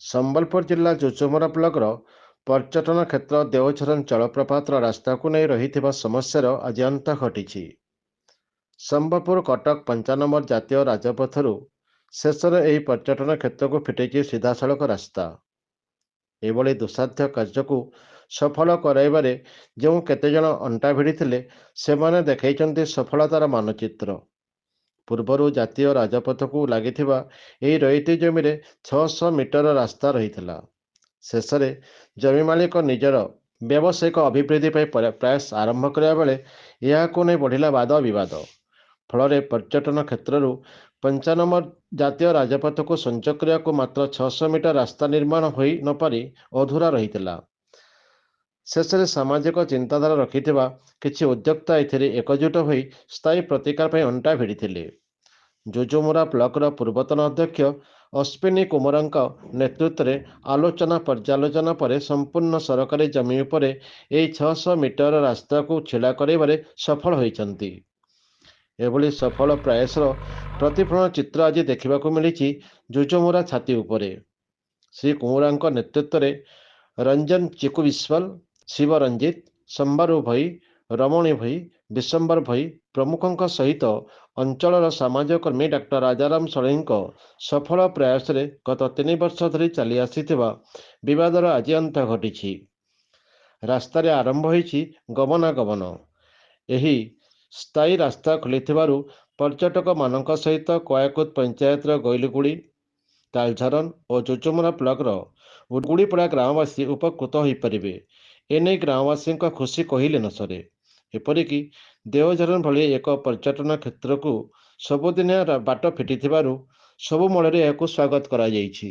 ସମ୍ବଲପୁର ଜିଲ୍ଲା ଯୁଯୁମୁରା ବ୍ଲକର ପର୍ଯ୍ୟଟନ କ୍ଷେତ୍ର ଦେଓଝରନ ଜଳପ୍ରପାତର ରାସ୍ତାକୁ ନେଇ ରହିଥିବା ସମସ୍ୟାର ଆଜି ଅନ୍ତ ଘଟିଛି। ସମ୍ବଲପୁର କଟକ 5 ନମ୍ବର ଜାତୀୟ ରାଜପଥରୁ ଶେଷରେ ଏହି ପର୍ଯ୍ୟଟନ କ୍ଷେତ୍ରକୁ ଫିଟିଛି ସିଧାସଳଖ ରାସ୍ତା। ଏଭଳି ଦୁଃସାଧ୍ୟ କାର୍ଯ୍ୟକୁ ସଫଳ କରାଇବାରେ ଯେଉଁ କେତେଜଣ ଅଣ୍ଟା ଭିଡ଼ିଥିଲେ, ସେମାନେ ଦେଖାଇଛନ୍ତି ସଫଳତାର ମାନଚିତ୍ର। ପୂର୍ବରୁ ଜାତୀୟ ରାଜପଥକୁ ଲାଗିଥିବା ଏହି ରଇତି ଜମିରେ 600 ମିଟର ରାସ୍ତା ରହିଥିଲା। ଶେଷରେ ଜମି ମାଲିକ ନିଜର ବ୍ୟବସାୟିକ ଅଭିବୃଦ୍ଧି ପାଇଁ ପ୍ରୟାସ ଆରମ୍ଭ କରିବା ବେଳେ ଏହାକୁ ନେଇ ବଢ଼ିଲା ବାଦ ବିବାଦ। ଫଳରେ ପର୍ଯ୍ୟଟନ କ୍ଷେତ୍ରରୁ 5 ନମ୍ବର ଜାତୀୟ ରାଜପଥକୁ ସଂଯୋଗ କରିବାକୁ ମାତ୍ର 600 ମିଟର ରାସ୍ତା ନିର୍ମାଣ ହୋଇ ନପାରି ଅଧୁରା ରହିଥିଲା। ଶେଷରେ ସାମାଜିକ ଚିନ୍ତାଧାରା ରଖିଥିବା କିଛି ଉଦ୍ୟୋକ୍ତା ଏଥିରେ ଏକଜୁଟ ହୋଇ ସ୍ଥାୟୀ ପ୍ରତିକାର ପାଇଁ ଅଣ୍ଟା ଭିଡ଼ିଥିଲେ। ଯୁଯୁମୁରା ବ୍ଲକର ପୂର୍ବତନ ଅଧ୍ୟକ୍ଷ ଅଶ୍ୱିନୀ କୁମାରଙ୍କ ନେତୃତ୍ୱରେ ଆଲୋଚନା ପର୍ଯ୍ୟାଲୋଚନା ପରେ ସମ୍ପୂର୍ଣ୍ଣ ସରକାରୀ ଜମି ଉପରେ ଏହି 600 ମିଟର ରାସ୍ତାକୁ ଛିଡ଼ା କରାଇବାରେ ସଫଳ ହୋଇଛନ୍ତି। ଏଭଳି ସଫଳ ପ୍ରୟାସର ପ୍ରତିଫଳନ ଚିତ୍ର ଆଜି ଦେଖିବାକୁ ମିଳିଛି ଯୁଯୁମୁରା ଛାତି ଉପରେ। ଶ୍ରୀ କୁମୁରାଙ୍କ ନେତୃତ୍ୱରେ ରଞ୍ଜନ ଚିକୁ ବିଶ୍ୱାଲ, ଶିବ ରଞ୍ଜିତ, ସମ୍ବାରୁ ଭୋଇ, ରମଣୀ ଭୋଇ, ବିଶ୍ୱମ୍ବର ଭୋଇ ପ୍ରମୁଖଙ୍କ ସହିତ ଅଞ୍ଚଳର ସାମାଜିକ କର୍ମୀ ଡାକ୍ତର ରାଜାରାମ ଷଡ଼ଙ୍ଗୀଙ୍କ ସଫଳ ପ୍ରୟାସରେ ଗତ 3 ବର୍ଷ ଧରି ଚାଲି ଆସିଥିବା ବିବାଦର ଆଜି ଅନ୍ତ ଘଟିଛି। ରାସ୍ତାରେ ଆରମ୍ଭ ହୋଇଛି ଗମନାଗମନ। ଏହି ସ୍ଥାୟୀ ରାସ୍ତା ଖୋଲିଥିବାରୁ ପର୍ଯ୍ୟଟକମାନଙ୍କ ସହିତ କୟାକୁଦ ପଞ୍ଚାୟତର ଗୈଲଗୁଡ଼ି, ତାଲଝରନ ଓ ଯୁଯୁମୁରା ବ୍ଲକର ଗୁଡ଼ିପଡ଼ା ଗ୍ରାମବାସୀ ଉପକୃତ ହୋଇପାରିବେ। ଏନେଇ ଗ୍ରାମବାସୀଙ୍କ ଖୁସି କହିଲେ ନ ସରେ। ଏପରିକି ଦେଓଝରନ ଭଳି ଏକ ପର୍ଯ୍ୟଟନ କ୍ଷେତ୍ରକୁ ସବୁଦିନିଆ ବାଟ ଫିଟିଥିବାରୁ ସବୁ ମହଲରେ ଏହାକୁ ସ୍ୱାଗତ କରାଯାଇଛି।